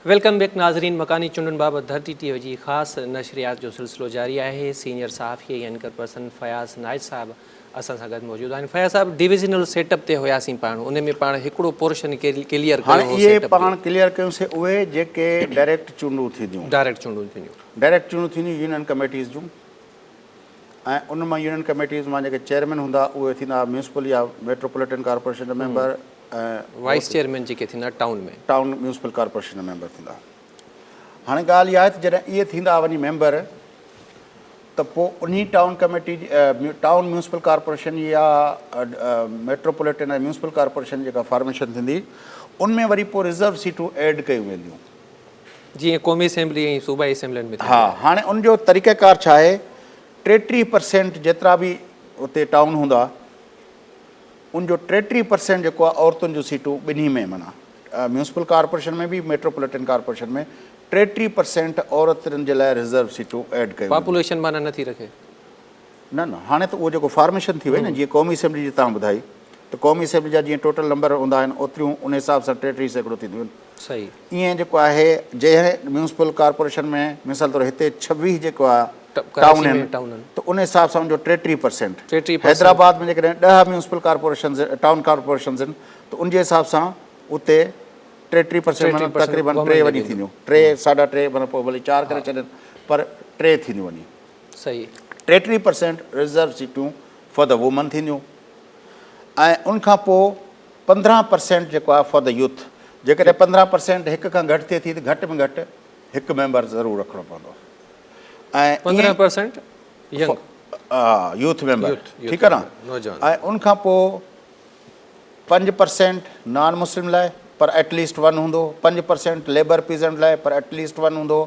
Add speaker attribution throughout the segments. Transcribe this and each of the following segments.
Speaker 1: Welcome back ناظرين مڪاني چونڊن بابت ڌرتي ٽي وي جي خاص نشريات جو سلسلو جاري آهي سينيئر صحافي ۽ اينڪر پرسن فياض نائچ صاحب اسان سان گڏ موجود آهن فياض صاحب ڊويزنل سيٽ اپ تي هياسين پاڻ ان ۾ پاڻ هڪڙو پورشن ڪليئر
Speaker 2: هاڻي
Speaker 1: ڪيو هو
Speaker 2: اهي
Speaker 1: سيٽ اپ جو
Speaker 2: پاڻ ڪليئر ڪيون سي اهي جيڪي ڊائريڪٽ چونڊون ٿينديون.
Speaker 1: ڊائريڪٽ چونڊون ٿينديون.
Speaker 2: ڊائريڪٽ چونڊون ٿينديون يونين ڪميٽيز جون ۽ ان مان يونين ڪميٽيز مان جيڪي چيئرمين هوندا اهي ٿيندا ميونسپل يا ميٽروپوليٽن ڪارپوريشن جا ميمبر ۽
Speaker 1: وائيس چيئرمين جيڪي ٿيندا ٽائون ۾.
Speaker 2: ٽائون ميونسپل ڪارپوريشن جا ميمبر ٿيندا. هاڻي ڳالهه اها آهي ته جڏهن اهي ٿيندا وڃي ميمبر ته پوء انهي ٽائون ڪميٽي جي ٽائون ميونسپل ڪارپوريشن يا ميٽروپوليٽن ۽ ميونسپل ڪارپوريشن جي جيڪا فارميشن ٿيندي ان ۾ وري پوء رزرو سيٽون ايڊ ڪيون وينديون.
Speaker 1: جيئن قومي اسيمبلي ۽ صوبائي اسيمبلين ۾ ٿيندو
Speaker 2: ها
Speaker 1: آهي.
Speaker 2: هاڻي ان جو طريقه ڪار ڇا آهي 33 پرسينٽ جيترا به اتي ٽائون هوندا ان جو 33 پرسينٽ جيڪو آهي عورتن جون سيٽون ٻنهي ۾ معنيٰ ميونسپل ڪارپوريشن ۾ به ميٽروپوليٽن ڪارپوريشن ۾ 33 پرسينٽ عورتن جي لاء رزرو سيٽون ايڊ ڪيون وينديون.
Speaker 1: پاپوليشن معنيٰ نه ٿي رکي.
Speaker 2: نه نه هاڻي ته اهو جيڪو فارميشن ٿي وئي نه جيئن قومي اسيمبلي جي توهان ٻڌائي ته قومي اسيمبلي جا جيئن ٽوٽل نمبر هوندا آهن اوتريون ان حساب سان 33% ٿينديون آهن.
Speaker 1: صحيح.
Speaker 2: ايئن جيڪو آهي جنهن ميونسپل ڪارپوريشن ۾ مثال طور هتي 26 جيڪو آهي ٽائون آهن ته ان حساب سان ان جو 33% حيدرآباد ۾ جيڪڏهن 10 ميونسپل ڪارپوريشنز ٽائون ڪارپوريشنز آهن ته ان جي حساب سان اتي 33 پرسينٽ معنيٰ تقريبن ٽي وڃي ٿينديون ٽي ساڍا ٽي معنيٰ پوء ڀلي چار ڪري ڇڏين پر ٽي ٿينديون وڃي
Speaker 1: صحيح
Speaker 2: 33 پرسينٽ رزرو سيٽون فار the women ٿينديون ۽ ان کان پوء 15 پرسينٽ جيڪو آهي فار the youth جيڪڏهن 15 پرسينٽ هڪ کان گهٽ ٿئي ٿي ته گهٽ ۾ گهٽ هڪ ميمبر ضرور رکڻو پوندو
Speaker 1: ۽ 15 پرسينٽ ينگ
Speaker 2: يوٿ ميمبر ٺيڪ آهي نه ۽ ان کان پوء 5% نان مسلم لاء پر ايٽ ليسٽ ون هوندو، 5% ليبر پيزنٽ لاء پر ايٽ ليسٽ ون هوندو،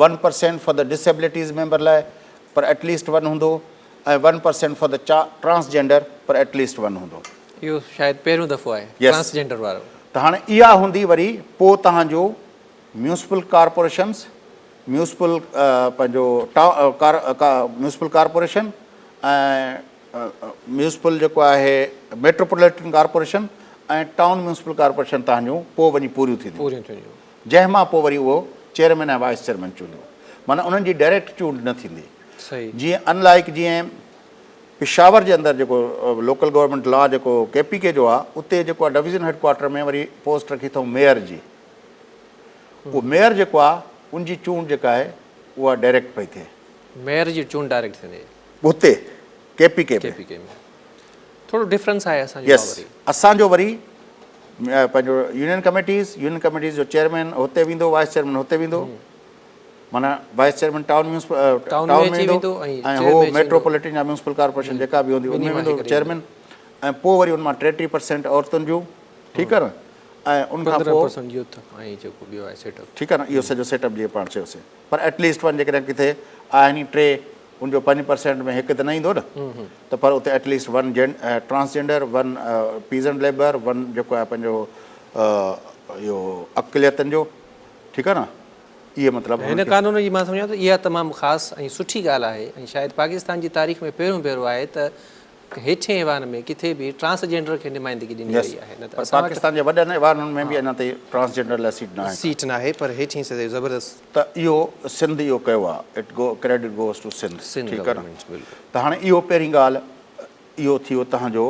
Speaker 2: 1% فار the disabilities member لاء پر ايٽ ليسٽ ون هوندو ۽ 1% for the transgender per at least one هوندو.
Speaker 1: اهو شايد پهريون دفعو آهي ٽرانسجينڊر وارو.
Speaker 2: ته هاڻي اها هوندي وري پوء توهان جو ميونسپل ڪارپوريشنز، ميونسپل پنهنجو ميونسپل ڪارپوريشن ۽ ميونسپل جيڪو آهي metropolitan corporation ۽ town municipal corporation تان جون پوء وڃي پوريون ٿينديون
Speaker 1: پوريون ٿينديون
Speaker 2: جنهن مان پوء وري اهو چيئرمين ۽ وائيس چيئرمين چونڊيو معنيٰ انهن جي ڊائريڪٽ چونڊ نه ٿيندي
Speaker 1: صحيح
Speaker 2: جيئن ان لائيڪ جيئن پشاور جي اندر جيڪو لوڪل گورنمينٽ لا جيڪو ڪي پي ڪي جو آهي اتي جيڪو آهي ڊويزن هيڊ ڪوارٽر ۾ وري پوسٽ رکي اٿئون ميئر جي اهو ميئر جيڪو آهي ان جي چونڊ جيڪا آهي اها ڊائريڪٽ پئي ٿئي
Speaker 1: ميئر جي چونڊ ڊائريڪٽ ٿيندي
Speaker 2: اتي ڪي پي ڪي
Speaker 1: ۾ ٿورو ڊفرنس آهي اسان جو
Speaker 2: يس اسان جو وري پنهنجو يونين ڪميٽيز يونين ڪميٽيز جو چيئرمين هتي ويندو وائيس چيئرمين هتي ويندو معنيٰ vice chairman town municipal town ۾ ويندو ۽ هو ميٽروپوليٽن يا ميونسپل ڪارپوريشن جيڪا به هوندي ان ۾ ويندو چيئرمين ۽ پوء وري ان مان 33% عورتن جون ٺيڪ آهي نه ۽ ان کان پوء ٺيڪ آهي نه اهو سڄو سيٽ اپ جيئن پاڻ چيوسين پر ايٽ ليسٽ ون جيڪڏهن ڪٿي آهن ئي ٽي ان جو 5% ۾ هڪ ته نه ايندو نه ته پر اتي at least one transgender one peasant labour one جيڪو آهي پنهنجو اهو اقليتن جو ٺيڪ آهي نه اهي مطلب
Speaker 1: هن قانون جي مان سمجهان ٿو اها تمام خاص ۽ سٺي ڳالهه آهي ۽ شايد پاڪستان جي تاريخ ۾ پهريون ڀيرو آهي ته هيٺين ايوان ۾ ڪٿي به ٽرانس جينڊر کي نمائندگي ڏني وئي آهي نه ته
Speaker 2: اسان وٽ پاڪستان جي وڏن ايوانن ۾ به اڃا تائين ٽرانس جينڊر لاء سيٽ ناهي
Speaker 1: سيٽ ناهي پر هيٺين سطح زبردست.
Speaker 2: ته اهو سنڌ اهو ڪيو آهي it go credit goes to Sindh ٺيڪ آهي نه ته هاڻي اهو پهرين ڳالهه اهو ٿي ويو تهان جو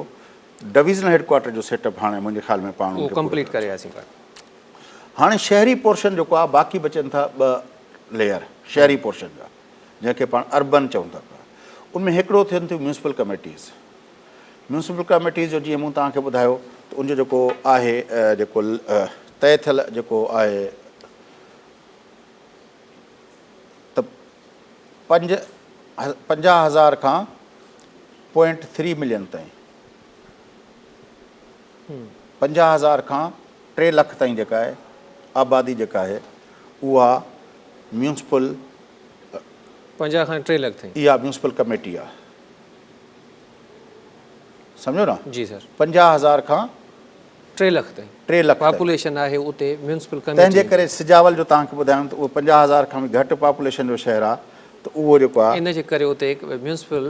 Speaker 2: ڊويزنل هيڊ ڪوارٽر جو سيٽ اپ هاڻي منهنجي خيال ۾ پاڻ
Speaker 1: اهو ڪمپليٽ ڪري آياسين پاڻ.
Speaker 2: هاڻي شهري پورشن جيڪو آهي باقي بچن ٿا ٻه ليئر شهري پورشن جا. جنهن کي پاڻ اربن چئون ٿا پيا ان ۾ هڪڙو ٿين ٿيون ميونسپل ڪميٽيز ميونسپل ڪميٽيز جو جيئن مون توهان کي ٻڌايو ته ان جو جيڪو آهي جيڪو طئي ٿيل جيڪو آهي ته پنج 50000 کان پوائنٽ ٿري ملين تائين 50000 کان 3 لک تائين جيڪا آهي آبادي جيڪا آهي اها ميونسپل
Speaker 1: 50 کان 3 لک تائين.
Speaker 2: اها ميونسپل ڪميٽي آهي سمجهو نه.
Speaker 1: جي سر.
Speaker 2: 50000 کان
Speaker 1: 3 لک تائين
Speaker 2: 3 لک تائين
Speaker 1: پاپوليشن آهي اتي ميونسپل ڪميٽي.
Speaker 2: تنهن جي ڪري سجاول جو توهان کي ٻڌايم ته اهو 50000 کان به گهٽ پاپوليشن جو شهر آهي ته اهو جيڪو آهي.
Speaker 1: ان جي ڪري اتي municipal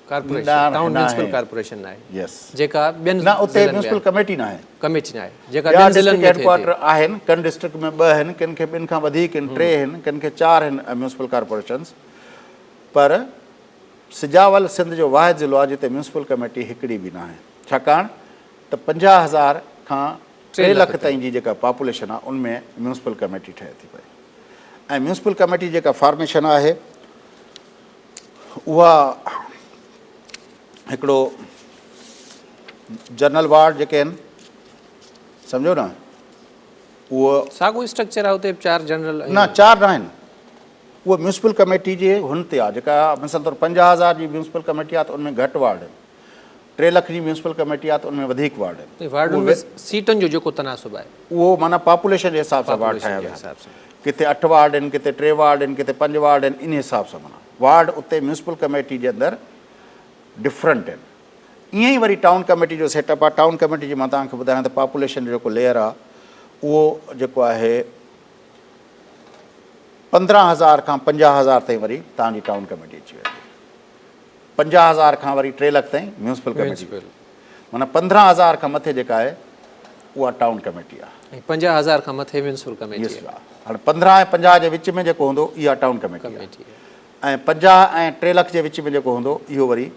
Speaker 1: corporation town municipal corporation ناهي.
Speaker 2: يس.
Speaker 1: جيڪا ٻين
Speaker 2: نه اتي ميونسپل ڪميٽي ناهي.
Speaker 1: ڪميٽي ناهي جيڪا ٻين ضلعن ۾
Speaker 2: ٿئي ٿي. هيڊ آهن ڪن ڊسٽرڪٽ ۾ ٻه آهن ڪن کي ٻن کان وڌيڪ آهن ٽي آهن ڪن کي چار آهن ميونسپل ڪارپوريشنز پر سجاول سنڌ جو واحد ضلعو آهي جتي ميونسپل ڪميٽي هڪڙي به ناهي ڇاڪاڻ ته 50 هزار کان 3 لک تائين جي جيڪا پاپوليشن آهي ان ۾ ميونسپل ڪميٽي ٺهي ٿي پئي ۽ ميونسپل ڪميٽي جيڪا فارميشن آهي اها هڪڙو جنرل وارڊ جيڪي آهن سمجهو نه اهو
Speaker 1: ساڳو اسٽرڪچر آهي اتي چار جنرل
Speaker 2: نه چار نه آهن اهو ميونسپل ڪميٽي جي هن تي آهي جيڪا مثال طور 50 هزار جي ميونسپل ڪميٽي آهي ته ان ۾ گهٽ وارڊ آهن 3 لک جي ميونسپل ڪميٽي آهي ته ان ۾ وڌيڪ وارڊ آهن.
Speaker 1: وارڊن ۾ سيٽن جو جيڪو تناسب آهي.
Speaker 2: اهو معنيٰ پاپوليشن جي حساب سان وارڊ ٺاهيا ويا آهن. ڪٿي 8 وارڊ آهن، ڪٿي 3 وارڊ آهن، ڪٿي 5 وارڊ آهن، انهي حساب سان معنيٰ وارڊ اتي ميونسپل ڪميٽي جي اندر ڊفرنٽ آهن. ائين ئي وري ٽائون ڪميٽي جو سيٽ اپ آهي. ٽائون ڪميٽي جي مان توهان کي ٻڌايان ته پاپوليشن جو جيڪو ليئر آهي اهو جيڪو آهي 15 هزار کان 50 هزار تائين وري توهان جي ٽائون ڪميٽي اچي ويندي. 50 هزار کان وري 3 لک تائين ميونسپل ڪميٽي معنيٰ 15 هزار کان مٿي جيڪا آهي اها ٽائون ڪميٽي آهي.
Speaker 1: ۽ 50 هزار کان مٿي ميونسپل ڪميٽي
Speaker 2: آهي. هاڻي 15 ۽ 50 جي وچ ۾ جيڪو هوندو اها ٽائون ڪميٽي آهي ۽ 50 ۽ 3 لک جي وچ ۾ جيڪو هوندو اهو وري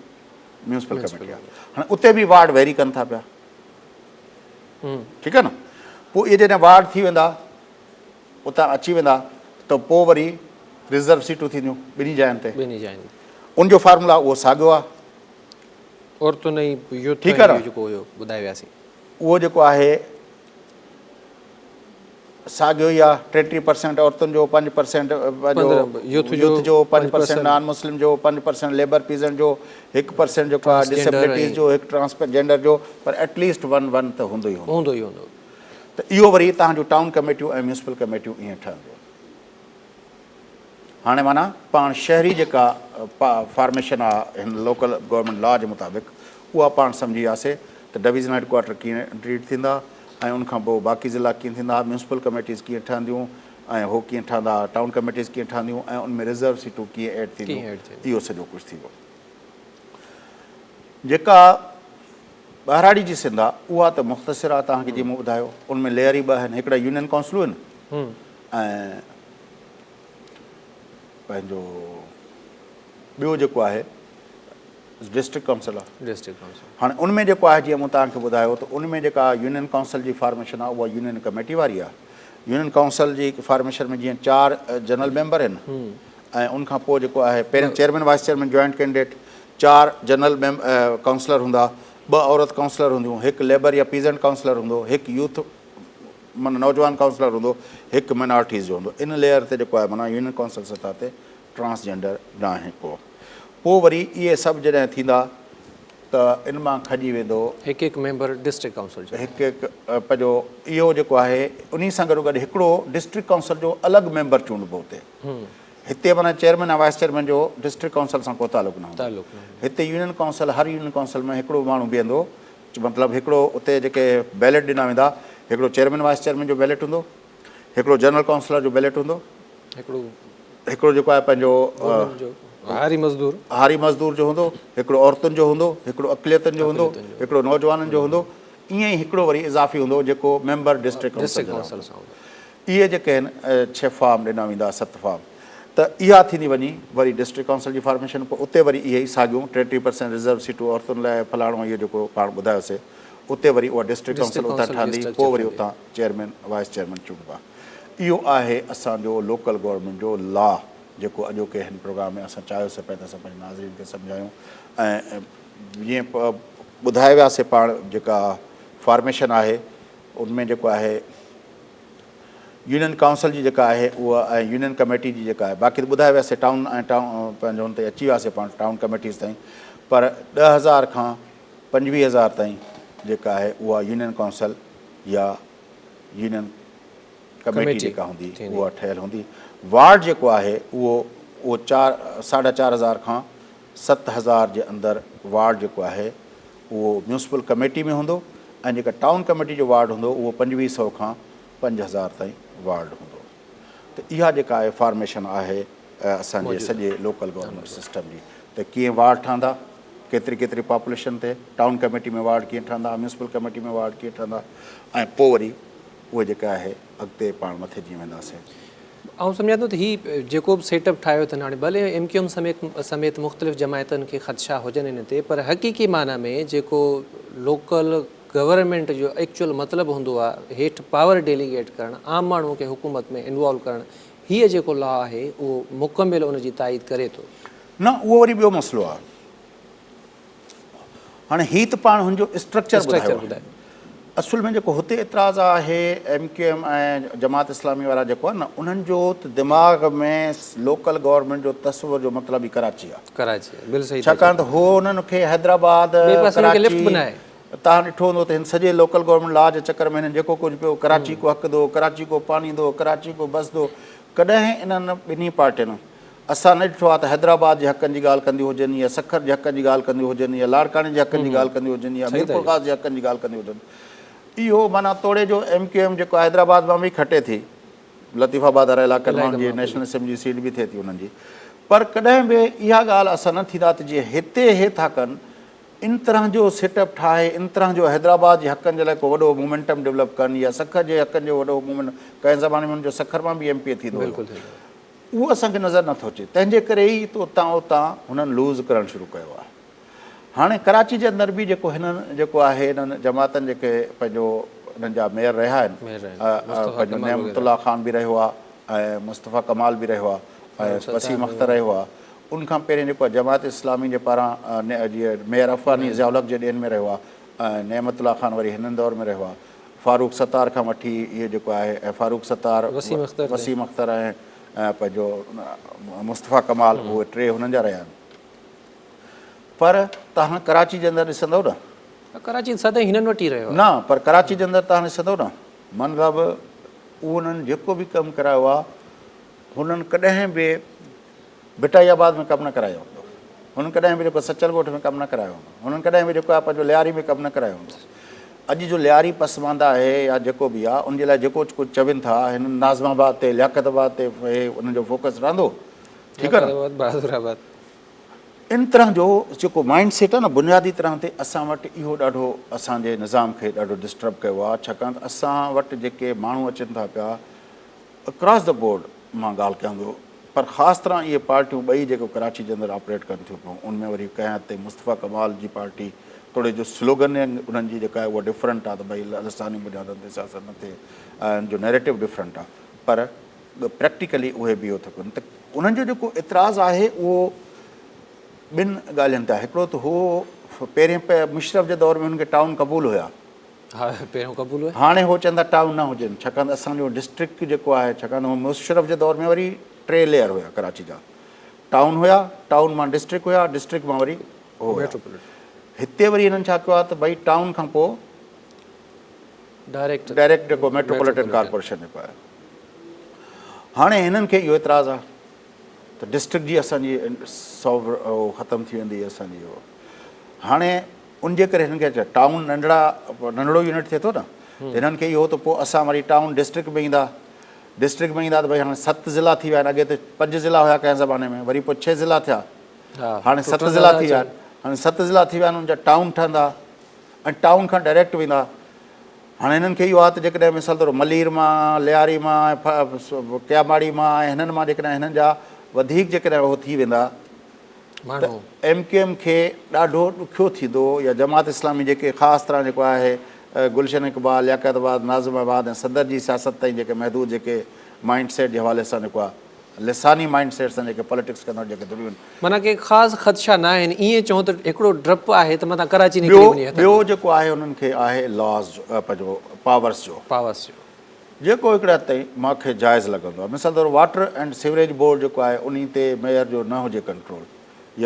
Speaker 2: ميونسپل ڪميٽي آهي. هاڻي اتي به وارڊ ويري ڪن ٿا پيا. ٺيڪ آهي نه. پوء اهي جڏهن وارڊ ٿي ويندا اتان اچي ويندا ته پوء وري ريزرو سيٽون ٿينديون ٻنهي جاين تي.
Speaker 1: ٻنهي جاين تي.
Speaker 2: ان جو فارمولا اهو ساڳيو آهي.
Speaker 1: عورتن ۽ يوٿ ۽ اهو جيڪو هيو ٻڌائي وياسين.
Speaker 2: اهو جيڪو آهي ساڳيو ئي آهي 33 پرسينٽ عورتن جو، 5 پرسينٽ پنهنجو يوٿ جو، 5 پرسينٽ نان مسلم جو، 5 پرسينٽ ليبر پيزنٽ جو، 1 پرسينٽ جيڪو آهي ڊسيبلٽيز جو، هڪ ٽرانس جينڊر جو، پر ايٽ ليسٽ 1 1 ته هوندو ئي هوندو.
Speaker 1: هوندو ئي هوندو.
Speaker 2: ته اهو وري توهان جون ٽائون ڪميٽيون ۽ ميونسپل ڪميٽيون ائين ٺهنديون. هاڻي معنيٰ پاڻ شهري جيڪا فارميشن آ هن لوڪل گورنمينٽ لا جي مطابق اها پاڻ سمجهي وياسي ته ڊويزنل هيڊ ڪوارٽر ڪيئن ٽريٽ ٿيندا ۽ ان کان پوء باقي ضلعا ڪيئن ٿيندا، ميونسپل ڪميٽيز ڪيئن ٺهنديون ۽ هو ڪيئن ٺهندا، ٽائون ڪميٽيز ڪيئن ٺهنديون ۽ ان ۾ رزرو سيٽون ڪيئن ايڊ ٿينديون، اهو سڄو ڪجهه ٿي ويو. جيڪا ٻهراڙي جي سنڌ آ اها ته مختصر آ توهان کي جيئن مون ٻڌايو ان ۾ ليئر ئي ٻه آهن هڪڙا يونين ڪائونسلون آهن ۽ پنهنجو ٻيو جيڪو آهي ڊسٽرڪٽ ڪائونسل آ.
Speaker 1: ڊسٽرڪٽ ڪائونسل
Speaker 2: هاڻي ان ۾ جيڪو آهي جيئن مون توهان کي ٻڌايو ته ان ۾ جيڪا يونين ڪائونسل جي فارميشن آ اها يونين ڪميٽي واري آ. يونين ڪائونسل جي فارميشن ۾ جيئن چار جنرل ميمبر آهن ۽ ان کان پوء جيڪو آهي پهريون chairman vice chairman joint candidate چار جنرل ڪائونسلر هوندا، ٻه عورت ڪائونسلر هونديون، هڪ ليبر يا پيزنٽ ڪائونسلر هوندو، هڪ يوٿ معنيٰ نوجوان ڪائونسلر هوندو، هڪ مائنارٽيز جو هوندو. ان ليئر تي جيڪو آهي معنيٰ يونين ڪائونسل سطح تي ٽرانس جينڊر ناهي ڪو. پوء وري اهي سڀ جڏهن ٿيندا ته ان مان کڄي ويندو.
Speaker 1: هڪ هڪ ميمبر ڊسٽرڪٽ ڪائونسل جو.
Speaker 2: هڪ هڪ پنهنجو اهو جيڪو آهي انهي سان گڏوگڏ هڪڙو ڊسٽرڪٽ ڪائونسل جو الڳ ميمبر چونڊبو اتي. هتي معنيٰ چيئرمين ۽ وائيس چيئرمين جو ڊسٽرڪٽ ڪائونسل سان ڪو تعلق نه هوندو. هتي يونين ڪائونسل هر يونين ڪائونسل ۾ هڪڙو ماڻهو بيهندو مطلب هڪڙو اتي جيڪي بيلٽ ڏنا ويندا هڪڙو چيئرمين وائيس چيئرمين جو بيلٽ هوندو هڪڙو جنرل ڪائونسلر جو بيلٽ هوندو هڪڙو جيڪو آهي پنهنجو
Speaker 1: هاري مزدور
Speaker 2: هاري مزدور جو هوندو هڪڙو عورتن جو هوندو هڪڙو اقليتن جو هوندو هڪڙو نوجوانن جو هوندو ائين ئي هڪڙو وري اضافي هوندو جيڪو ميمبر ڊسٽرڪٽ ڪائونسل جو هوندو. اهي جيڪي آهن ڇهه فارم ڏنا ويندا ست فارم ته اها ٿيندي وڃي وري ڊسٽرڪٽ ڪائونسل جي فارميشن پوء اتي وري اهي ئي ساڳيون 33 پرسينٽ رزرو سيٽون عورتن لاء فلاڻو اهو جيڪو پاڻ ٻڌايوسي اتي وري اها ڊسٽرڪٽ ڪائونسل اتان ٺهندي پوء وري اتان چيئرمين وائيس چيئرمين چونڊبا. اهو آهي اسان جو لوڪل گورنمينٽ جو لا جيڪو اڄوڪي هن پروگرام ۾ اسان چاهيوسي پئي ته اسان پنهنجي ناظرين کي سمجهايون ۽ جيئن ٻڌائي وياسي پاڻ جيڪا فارميشن آهي ان ۾ جيڪو آهي يونين ڪائونسل جي جيڪا آهي اها ۽ يونين ڪميٽي جي جيڪا آهي باقي ته ٻڌائي وياسي ٽائون ۽ ٽائون پنهنجو ان تي اچي وياسي پاڻ ٽائون ڪميٽيز تائين پر 10,000 کان 25,000 تائين جيڪا آهي اها يونين ڪائونسل يا يونين ڪميٽي جيڪا هوندي اها ٺهيل هوندي. وارڊ جيڪو آهي اهو اهو چار ساڍا چار هزار کان 7,000 جي اندر وارڊ جيڪو آهي اهو ميونسپل ڪميٽي ۾ هوندو ۽ جيڪا ٽائون ڪميٽي جو وارڊ هوندو اهو 2,500 کان 5,000 تائين وارڊ هوندو ته اها جيڪا آهي فارميشن آهي اسان جي سڄي لوڪل گورنمينٽ سسٽم جي ته ڪيئن وارڊ ٺهندا. ڪيتري ڪيتري پاپوليشن تي ٽائون ڪميٽي ۾ وارڊ ڪيئن ٺهندا، ميونسپل ڪميٽي ۾ وارڊ ڪيئن ٺهندا ۽ پوء وري اهي جيڪا آهي اڳتي پاڻ مٿي جيئن وينداسين.
Speaker 1: آئون سمجهان ٿو ته هي جيڪو به سيٽ اپ ٺاهيو اٿن هاڻي ڀلي ايم ڪيو ايم سميت سميت مختلف جماعتن کي خدشا هجن ان تي پر حقيقي معنيٰ ۾ جيڪو لوڪل گورنمينٽ جو ايڪچوئل مطلب هوندو آهي هيٺ پاور ڊيليگيٽ ڪرڻ عام ماڻهو کي حڪومت ۾ انوالو ڪرڻ هيء جيڪو لا آهي اهو مڪمل ان جي تائيد ڪري ٿو.
Speaker 2: نه اهو وري ٻيو مسئلو آهي. هاڻي هي ته پاڻ هن جو اسٽرڪچر ٻڌايو آهي. اصل ۾ جيڪو هتي اعتراض آهي M Q M ۽ Jamaat Islami وارا جيڪو آهي نه انهن جو ته دماغ ۾ لوڪل گورنمينٽ جو تصور جو مطلب ئي ڪراچي آهي.
Speaker 1: ڪراچي آهي بلڪل صحيح
Speaker 2: ٿا چئو. ڇاڪاڻ ته هو انهن کي حيدرآباد، ڪراچي تهان ڏٺو هوندو ته هن سڄي لوڪل گورنمينٽ لا جي چڪر ۾ هنن جيڪو ڪجهه پيو ڪراچي ڪو حق دو، ڪراچي ڪو پاني دو، ڪراچي ڪو بس دو ڪڏهن انهن ٻنهي پارٽين اسان نه ڏٺو آهي ته حيدرآباد جي حقن جي ڳالهه ڪنديون هجن يا سکر جي حقن جي ڳالهه ڪنديون هجن يا لاڙڪاڻي جي حقن جي ڳالهه ڪنديون هجن يا ميرپورخاص جي حقن جي ڳالهه ڪنديون هجن. اهو معنيٰ توڙي جو ايم ڪيو ايم جيڪو حيدرآباد مان به کٽي ٿي لطيف آباد وارا علائقن مان جي نيشنل اسيمبلي جي سيٽ به ٿئي ٿي انهن جي پر ڪڏهن به اها ڳالهه اسان نه ٿيندا ته جيئن هتي هي ٿا ڪن ان طرح جو سيٽ اپ ٺاهي ان طرح جو حيدرآباد جي حقن جي لاء ڪو وڏو مومينٽم ڊولپ ڪن يا سکر جي حقن جو وڏو موومينٽ ڪنهن زماني ۾ ان جو سکر مان به ايم پي اي ٿيندو هيو اهو اسان کي نظر نٿو اچي تنهن جي ڪري ئي ته اتان اتان هنن لوز ڪرڻ شروع ڪيو آهي هاڻي ڪراچي جي اندر به جيڪو هنن جيڪو آهي هنن جماعتن جيڪي پنهنجو انهن جا ميئر رهيا آهن پنهنجو نعمت الله خان به رهيو آهي ۽ مصطفيٰ ڪمال به رهيو آهي ۽ وسيم اختر رهيو آهي ان کان پهرين جيڪو آهي جماعت اسلامي جي پاران جيئن ميئر افغاني ضياء الحق جي ڏينهن ۾ رهيو آهي ۽ نعمت الله خان وري هنن دور ۾ رهيو آهي فاروق ستار کان وٺي اهي جيڪو آهي ۽ فاروق ستار، وسيم اختر ۽ پنهنجو مصطفيٰ ڪمال اهي ٽي هنن جا رهيا آهن. پر توهان ڪراچي جي اندر ڏسندؤ نه.
Speaker 1: ڪراچي ته سدائين هنن وٽ ئي رهيو آهي.
Speaker 2: نه پر ڪراچي جي اندر توهان ڏسندؤ نه مطلب اهو هنن جيڪو به ڪم ڪرايو آهي هنن ڪڏهن به ڀٽائي آباد ۾ ڪم نه ڪرايو هوندو. هنن ڪڏهن به جيڪو سچل ڳوٺ ۾ ڪم نه ڪرايو هوندو. هنن ڪڏهن به جيڪو آهي پنهنجو لياري ۾ ڪم نه ڪرايو هوندو. اڄ جو لياري پسمانده آهي يا جيڪو به آهي ان جي لاء جيڪو ڪجهه چون ٿا هنن ناظم آباد تي لياقت آباد تي هي انهن جو فوڪس رهندو. ٺيڪ آهي نه.
Speaker 1: لياقت آباد بهادر آباد.
Speaker 2: ان طرح جو جيڪو مائنڊ سيٽ آهي نه بنيادي طرح تي اسان وٽ اهو ڏاڍو اسان جي نظام کي ڏاڍو ڊسٽرب ڪيو آهي ڇاڪاڻ ته اسان وٽ جيڪي ماڻهو اچن ٿا پيا اڪراس the board مان ڳالهه ڪيان ٿو پر خاص طرح اهي پارٽيون ٻئي جيڪو ڪراچي جي اندر آپريٽ ڪن ٿيون پيون ان ۾ وري ڪنهن حد تائين مصطفيٰ ڪمال جي پارٽي توڙي جو سلوگننگ انهن جي جيڪا آهي اها ڊفرنٽ آهي ته ڀئي لساني بنيادن تي سياست نه ٿئي ۽ ان جو نيريٽو ڊفرنٽ آهي پر پريڪٽيڪلي اهي به اهو ٿا ڪن ته انهن جو جيڪو اعتراض آهي اهو ٻن ڳالهين تي آهي هڪڙو ته هو پهرين مشرف جي دور ۾ هنن کي ٽائون قبول هيا
Speaker 1: ها پهريون قبول هئي.
Speaker 2: هاڻي هو چون ٿا ٽائون نه هجن ڇاڪاڻ ته اسان جو ڊسٽرڪٽ جيڪو آهي ڇاڪاڻ ته مشرف جي دور ۾ وري ٽي ليئر هيا ڪراچي جا ٽائون هيا ٽائون مان ڊسٽرڪٽ هيا ڊسٽرڪٽ مان وري هو هيا هتي وري هنن ڇا ڪيو آهي ته ڀئي ٽائون کان پوء
Speaker 1: ڊائريڪٽ
Speaker 2: ڊائريڪٽ جيڪو ميٽروپوليٽن ڪارپوريشن جيڪو آهي هاڻي هنن کي اهو اعتراض آهي ته ڊسٽرڪٽ جي اسان جي سو ختم ٿي ويندي اسان جي هاڻي ان جي ڪري هنن کي اچا ٽائون ننڍڙا ننڍڙو يونٽ ٿئي ٿو نه هنن کي اهو ته پوء اسان وري ٽائون ڊسٽرڪٽ ۾ ايندا ڊسٽرڪٽ ۾ ايندا ته ڀئي هاڻي ست ضلع ٿي ويا آهن اڳي ته پنج ضلع هيا ڪنهن زماني ۾ وري پوء ڇهه ضلع ٿيا هاڻي ست ضلع ٿي ويا آهن هاڻي ست ضلع ٿي ويا آهن ان جا ٽائون ٺهندا ۽ ٽائون کان ڊائريڪٽ ويندا هاڻي هنن کي اهو آهي ته جيڪڏهن مثال طور ملير مان لياري مان ۽ ڪياماڙي مان ۽ هنن مان جيڪڏهن هنن جا وڌيڪ جيڪڏهن اهو ٿي ويندا ته ايم ڪيو ايم کي ڏاڍو ڏکيو ٿيندو يا جماعت اسلامي جيڪي خاص طرح جيڪو آهي گلشن اقبال، لياقت آباد، ناظم آباد ۽ صدر جي سياست تائين جيڪي محدود جيڪي مائنڊ سيٽ جي حوالي سان جيڪو آهي لساني مائنڊ سيٽ سان جيڪي پاليٽڪس ڪندڙ جيڪي ڌريون آهن.
Speaker 1: معنيٰ ڪي خاص خدشا نه آهن ائين چئون ته هڪڙو ڊپ آهي ته متان ڪراچي نڪري وڃي هٿن
Speaker 2: ٻيو جيڪو آهي انهن کي آهي لاز جو پنهنجو پاورس جو.
Speaker 1: پاورس جو.
Speaker 2: جيڪو هڪڙي حد تائين مان کي جائز لڳندو آهي. مثال طور واٽر اينڊ سيوريج بورڊ جيڪو آهي انهي تي ميئر جو نه هجي ڪنٽرول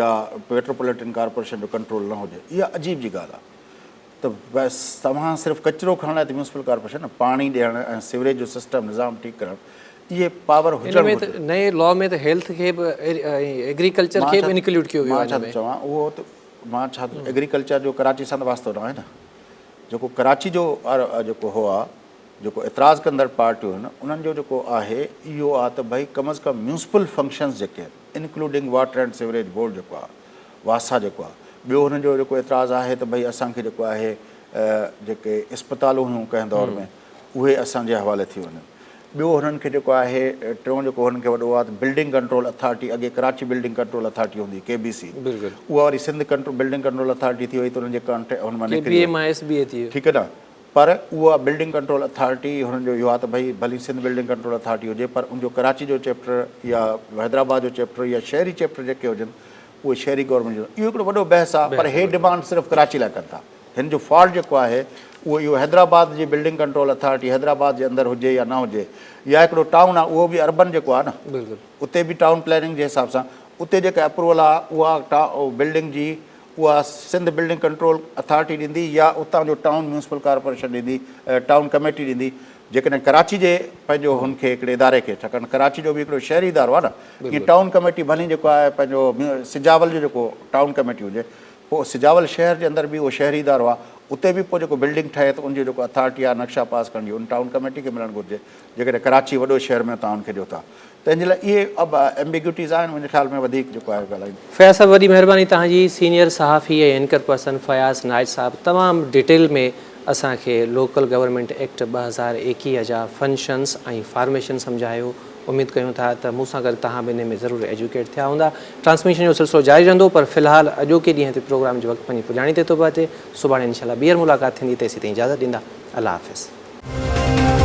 Speaker 2: يا ميٽروپوليٽن ڪارپوريشن جو ڪنٽرول نه هجي اها عجيب جي ڳالهه آهي ته بس توهان صرف ڪچرو کڻڻ لاء ته ميونسپل ڪارپوريشن نه پاڻي ڏيڻ ۽ سيوريج جو سسٽم نظام ٺيڪ ڪرڻ اهي پاور
Speaker 1: هجڻ ان ۾ ته نئين لا ۾ ته هيلٿ کي به ۽ ايگريڪلچر کي به انڪلوڊ ڪيو ويو آهي
Speaker 2: مان ڇا ٿو چوان اهو ته مان ڇا ايگريڪلچر جو ڪراچي سان ته واسطو نه آهي نه جيڪو ڪراچي جو جيڪو هو آهي جيڪو اعتراض ڪندڙ پارٽيون آهن انهن جو جيڪو آهي اهو آهي ته ڀئي ڪم از ڪم ميونسپل فنڪشنز جيڪي آهن including water and sewerage board جيڪو آهي واسا جيڪو آهي ٻيو هنن جو جيڪو اعتراض آهي ته ڀئي اسان کي جيڪو آهي جيڪي اسپتالون هيون ڪنهن دور ۾ اهي اسان جي حوالي ٿي وڃن. ٻيو هنن کي جيڪو آهي ٽيون جيڪو هنن کي وڏو آهي ته بلڊنگ ڪنٽرول اٿارٽي اڳي ڪراچي بلڊنگ ڪنٽرول اٿارٽي هوندي هئي ڪي بي سي اها وري سنڌ بلڊنگ ڪنٽرول اٿارٽي ٿي وئي ته انهن جي ڪانٽ هن مان نڪري وئي ٺيڪ آهي نه پر اها بلڊنگ ڪنٽرول اٿارٽي هنن جو اهو آهي ته ڀئي ڀلي سنڌ بلڊنگ ڪنٽرول اٿارٽي هجي پر ان جو ڪراچي جو چيپٽر يا حيدرآباد جو چيپٽر يا شهري چيپٽر جيڪي هجن اهي شهري گورنمينٽ جو اهو هڪڙو وڏو بحث آهي پر هي ڊمانڊ صرف ڪراچي لاء ڪن ٿا. هن جو فالٽ جيڪو آهي اهو اهو حيدرآباد جي بلڊنگ ڪنٽرول اٿارٽي حيدرآباد جي اندر هجي يا نه هجي يا هڪڙو ٽائون آهي اهو به اربن جيڪو آهي نه اتي به ٽائون پلاننگ جي حساب سان اتي جيڪا اپروول آهي اها بلڊنگ جي اها سنڌ بلڊنگ ڪنٽرول اٿارٽي ڏيندي يا اتان جو ٽائون ميونسپل ڪارپوريشن ڏيندي ٽائون ڪميٽي ڏيندي جيڪڏهن ڪراچي جي پنهنجو هن کي هڪڙي اداري کي ڇاڪاڻ ڪراچي جو به هڪڙو شهري ادارو آهي نه ائين ٽائون ڪميٽي ڀلي جيڪو آهي پنهنجو سجاول جو جيڪو ٽائون ڪميٽي هجي پوء سجاول شهر جي اندر به اهو شهري ادارو آهي، اتي به پوء جيڪو بلڊنگ ٺهي ته ان جي جيڪو اٿارٽي آهي نقشا پاس ڪرڻ جي ان ٽائون ڪميٽي کي ملڻ گهرجي، جيڪڏهن ڪراچي وڏو شهر ۾ توهان ان کي ڏيو ٿا ته ان جي لاء اهي اب ايمبيگيوٽيز آهن منهنجي خيال ۾ وڌيڪ جيڪو آهي ڳالهائين.
Speaker 1: فياض صاحب وڏي مهرباني توهان جي سينيئر صحافي ۽ اينڪر پرسن فياض نائچ صاحب تمام ڊيٽيل ۾ اسان کي لوڪل گورنمينٽ ايڪٽ 2021 جا فنشنس ۽ فارميشن سمجهايو اميد ڪيون ٿا ته مون سان گڏ توهان به انهي ۾ ضرور ايجوڪيٽ ٿيا هوندا. ٽرانسميشن جو سلسلو جاري رهندو پر في الحال اڄوڪي ڏينهن تي پروگرام جو وقت پنهنجي پڄاڻي تي ٿو پهچي. سڀاڻي انشاء الله ٻيهر ملاقات ٿيندي تيسين تائين اجازت ڏيندا. الله حافظ.